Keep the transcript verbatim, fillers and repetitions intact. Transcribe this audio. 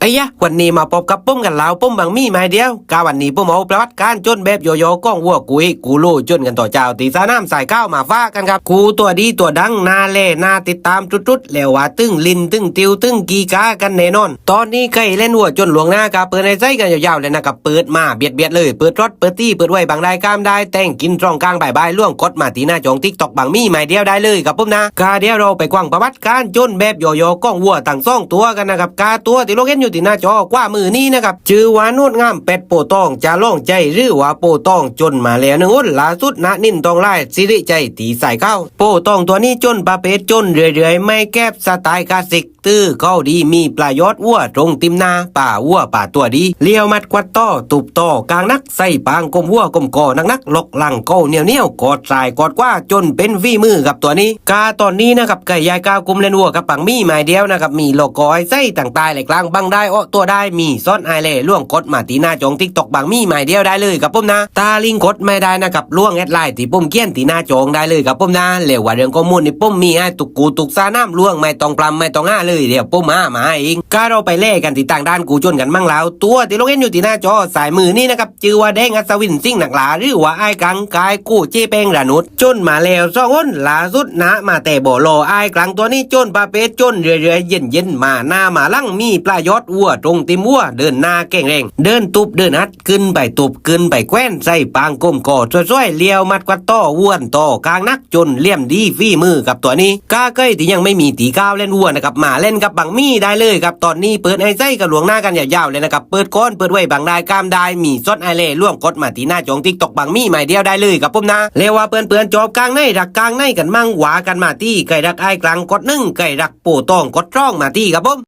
ไอ้ยะ วันนี้มาปบกับผมกั๋นแล้ว ผมบังหมีไม้เดียว กาวันนี้ผมเอาประวัติก๋านจ๋นแบบย่อๆ ของวัวกู้เอกกู้โล๋จ๋นกั๋นต่อเจ้าตี้สนามสายขาวมาฝากกั๋นครับ กู้ตั๋วดีตั๋วดัง น่าแลน่าติดต๋ามสุดๆ แล้วว่าตึงลิ้นตึงติวตึงกี่กากั๋นแน่นอน ต๋อนนี้ใค่เล่นวัวจ๋นล่วงหน้ากาเปิดไอ้ใจ๊กั๋นยาวๆ เลยนะครับ เปิดมาเบียดๆ เลย เปิดรถเปิดตี้เปิดไว้บังได้ก้ามได้ แต่งกิ๋นตรงกลางบ่ายๆ ล่วงกดมาตี้หน้าจ๋องติ๊กต็อกบังหมีไม้เดียวได้เลยครับผมนะ กาเดี๋ยวเราไปกว้างประวัติก๋านจ๋นแบบย่อๆ ของวัวตังสองตั๋วกั๋นนะครับ กาตั๋วตี้ลกเห็นอยู่ตี้หน้าจ๋อขวามือนี้นะครับ จื้อว่าโนดงามแปดโปตอง จะลองใจ๊หรือว่าโปตองจ๋นมาแล้วนึ่งหน ล่าสุดนะ นินทองลาย สิริชัย ตี้สายขาว โปตองตั๋วนี้จ๋นประเภทจ๋นเรื่อยๆ ไม่แก็บ สไตล์คลาสสิก ตื้อเข้าดี มีประโยชน์ วัวตรงติ่มนา ป่าวัวป่าตั๋วดี เลี้ยวมัดควัดต่อ ตุบต่อกลางนัก ใส่ปางก้มวัวก้มคอนักๆ หลอกหลังเข้าเหนียวๆ กอดซ้ายกอดขวาจ๋นเป๋นฝีมือครับตั๋วนี้ กาต๋อนนี้นะครับ ใค่ยายกากุมเล่นวัวกับบังหมีไม้เดียวนะครับ มีหลอกกอไอ้ใจ๊ต่างตายแหลกลางบังได้ เออตั๋วได้ มีสอนไอ้แลล่วงกดมาตี้หน้าจ๋องติ๊กต็อกบังหมีไม้เดียวได้เลยครับผมนะ ตาลิงกดไม่ได้นะครับ ล่วงแอดไลน์ตี้ผมเขียนตี้หน้าจ๋องได้เลยครับผมนะ แล้วว่าเรื่องข้อมูลนี่ผมมีไอ้ตุ๊กกู้ตุ๊กสนามล่วง ไม่ต้องปล้ำไม่ต้องหาเลย เดี๋ยวผมหามาให้เอง กาเราไปแลกั๋นตี้ต่างด้านกู้จ๋นกั๋นมั่งแล้ว ตั๋วตี้ลกเห็นอยู่ตี้หน้าจ๋อสายมือนี้นะครับ จื้อว่าแดงอัศวินสิงห์นักหลา หรือว่าไอ้กัง กายกู้เจ๊แป้งระนุด จ๋นมาแล้วสองหน ล่าสุดนะ มาแต่บ่อหล่อ ไอ้กังตั๋วนี้จ๋นประเภทจ๋นเรื่อยๆ เย็นๆ มาหน้ามาหลัง มีประโยชน์ วัวตรงติ่มวัว เดินหน้าแข็งแรง เดินตุบเดินอัด ขึ้นไปตุบขึ้นไปแขวน ใส่ปางก้มคอสวยๆ เลี้ยวมัดควัดต่อ วนต่อกลางนัก จ๋นเหลี่ยมดี ฝีมือครับตั๋วนี้ กาใค่ตี้ยังไม่มีตี้ก้าวเล่นวัวนะครับ มาเล่นกับบังหมีได้เลยครับ ต๋อนนี้เปิดไอ้ใจ๊กั๋นล่วงหน้ากั๋นยาวๆ เลยนะครับ เปิดก่อนเปิดไว้บังได้ก้ามได้ มีสอนไอ้แลล่วงกดมาตี้หน้าจ๋องติ๊กต็อกบังหมีไม้เดียวได้เลยครับผมนะ แล้วว่าเปื่อนๆ จอบกางไหนรักกางไหนกั๋นมั่ง ว่ากั๋นมาตี้ ใค่รักไอ้กังกดหนึ่ง ใค่รักโปตองกดสองมาตี้ครับผม